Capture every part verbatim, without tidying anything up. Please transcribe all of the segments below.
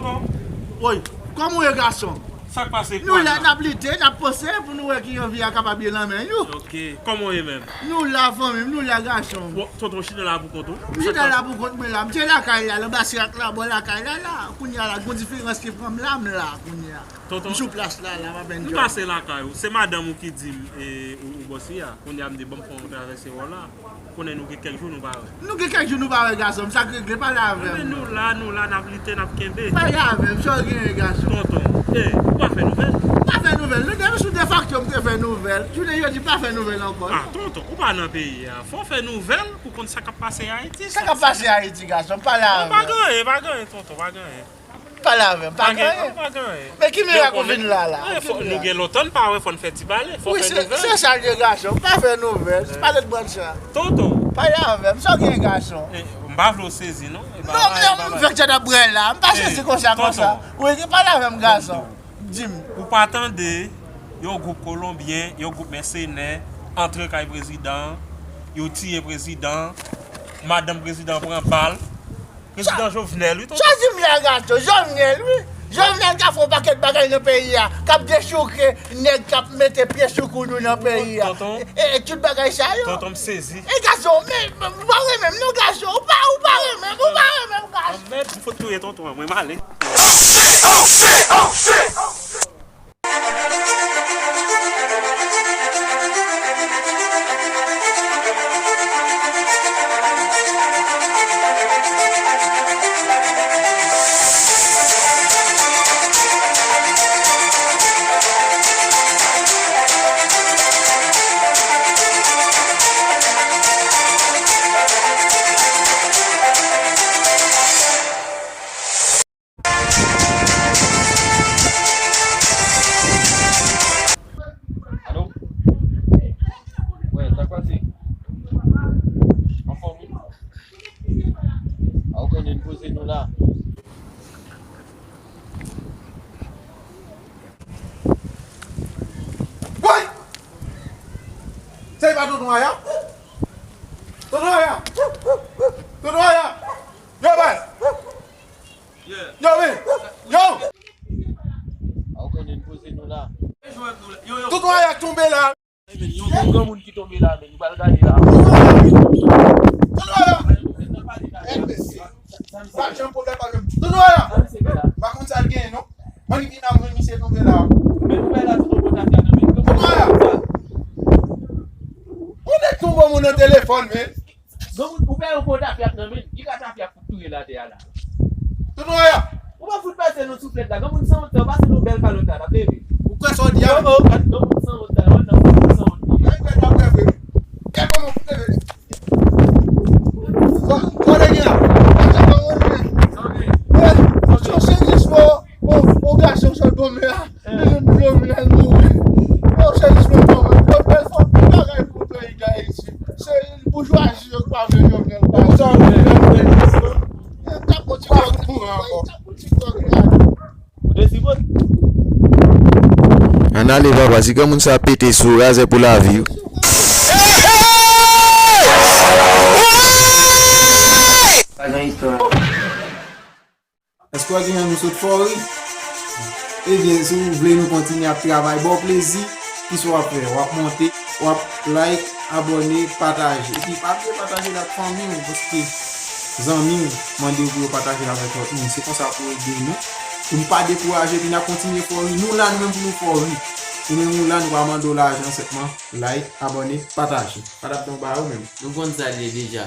Woy, kòman w ye, gason? Sa k pase? Nou la, n ap lite, n ap panse pou nou wè kijan vi a kapab ye nan men nou. Ok, kòman w ye menm? Nou la, fanmi m, nou la, gason m. Bon, tonton, w chita la pou kont ou? M chita la pou kont mwen la. M te lakay la, anba sirak la, bò lakay la, la. Kounye a la, gon diferans ki pran m la, m la, kounye a. Tonton, m sou plas la, la, m ap enjoy. Nou pase lakay ou. Se madanm ou ki di m, e, ou, ou bòsi a. Kounye a, m di, ban m fè yon travèse wò la. Konnen nou gen kèk jou nou pa wè. Nou gen kèk jou nou pa wè, gason m, sa k regle, pale avè m. Men nou la, nou la, n ap lite, n ap kenbe. Pale avè m, sa w genyen, gason? Tonton, e, ou pa fè nouvèl? M pa fè nouvèl, non, depi sou defakto m te fè nouvèl. Jounen jodi, m pa fè nouvèl ankò, non. Ah, tonton, ou pa nan peyi a. Fò w fè nouvèl pou konn sa k ap pase Ayiti. Sa k ap pase Ayiti, gason m, pale avè m. Non, pa gen anyen, pa gen anyen, tonton, pa gen anyen. Pale avè m, pa gen anyen. Pa gen anyen. Men ki mirak ou vin la, la? Nou gen lontan n pa wè, fò n fè ti pale, fò fè nouvèl. Wi, se sa l ye, gason. Pa fè nouvèl, pale de bòn sa. Tonton. Pale avè m, sa w gen, gason? E, m pa vle w sezi, non. Non, non, m fèk tèt ap bwè la. M pa sezi konsa, konsa. Wi, pale avè m, gason. Di m. Ou pa tande yon gwoup kolonbyen, yon gwoup mèsenè antre kay prezidan, yo tiye prezidan, madanm prezidan pran bal. Prezidan Jovenel, wi, tonton. Sa di m la, gason? Jovenel, wi. Jovenel ka fè yon pakèt bagay nan peyi a, k ap dechouke nèg k ap mete pye sou kounou nan peyi a. Tonton. E, e, tout bagay sa yo. Tonton, m sezi. E, gason, men, m pa renmen m non, gason. Ou pa, ou pa renmen m, ou pa renmen m, gason. Anmèd, m fout touye tonton an, mwen m ale. Alo? Wè, sa k pase? Anfòm, wi. A, ou konnen n poze nou la. Woy! Sa e pa tonton Aya? Tonton Aya! Tonton Aya! Yo, baz! Yo, men! Yo! A, ou konnen n poze nou la. Tonton Aya tonbe la. Yon gwo granmoun ki tonbe la, men nou pral gade la. Tonton Aya! Enbesi. Pa janm pwoblèm pa janm. Tonton Aya! Pa konn sa l genyen, non. Mwen vin ap jwenn misye tonbe la. Men nou bay la tonton Aya nan men. Tonton Aya! Ou nèk tonbe moun nan telefòn, men. Granmoun, ou pè yon kou tafya nan men, li ka tafya fout touye l atè a la. Tonton Aya! Ou pa fout pase nou souflèt la. Granmoun sanwont sa, ou pase nou bèl kalòt la, l ap leve. Ou kwè sa w di a? Oh, oh, gad granmoun sanwont sa, wè nan granmoun sanwont li ye. Gad, gad, gad, gad, gad kòman w fout leve. Sa w te gen a? Sa w te gen? Eh, sa w te gen? Yon seri de spò, yon, yon gason sot bon men a. Menm Jovenel mouri. Yo, se jis menm kòman. Jovenel fè anpil bagay pou peyi Dayiti. Se boujwazi yo ki pa vle Jovenel. Sa, Jovenel, Jovenel. Yo tap yon ti kòk. Kouran ankò. Yo tap yon ti kòk la. Ou te sipòte? Ann ale, papa, ti granmoun sa pete sou razè pou lavi. Pa gen istwa. Èske w gen yon nou sot fò ri? Ebyen, si w vle nou kontinye ap travay, ba w plezi, kisa w ap fè? W ap monte, w ap like, abòne, pataje. Epi pa bliye pataje l ak fanmi w, paske zanmi w mande w pou yo pataje l avèk lòt moun. Se konsa pou w ede nou, pou n pa dekouraje, epi n ap kontinye fò ri. Nou la, nou menm pou nou fò ri. Ou menm ou la, nou pa mande w lajan, senpman like, abòne, pataje. Pa t ap gen yon bagay ou menm. Nou konn sa l ye deja.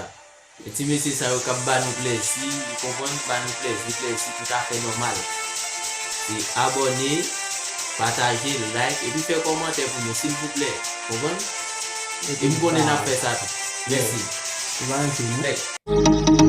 E ti mesye sa yo k ap ba nou plèzi, ou konprann, ba nou plèzi, plèzi tout afè nòmal. Se abòne, pataje, like, epi fè kòmantè pou nou, silvouplè. Konprann? E m konnen n ap fè sa tou. Mèsi. Nèk.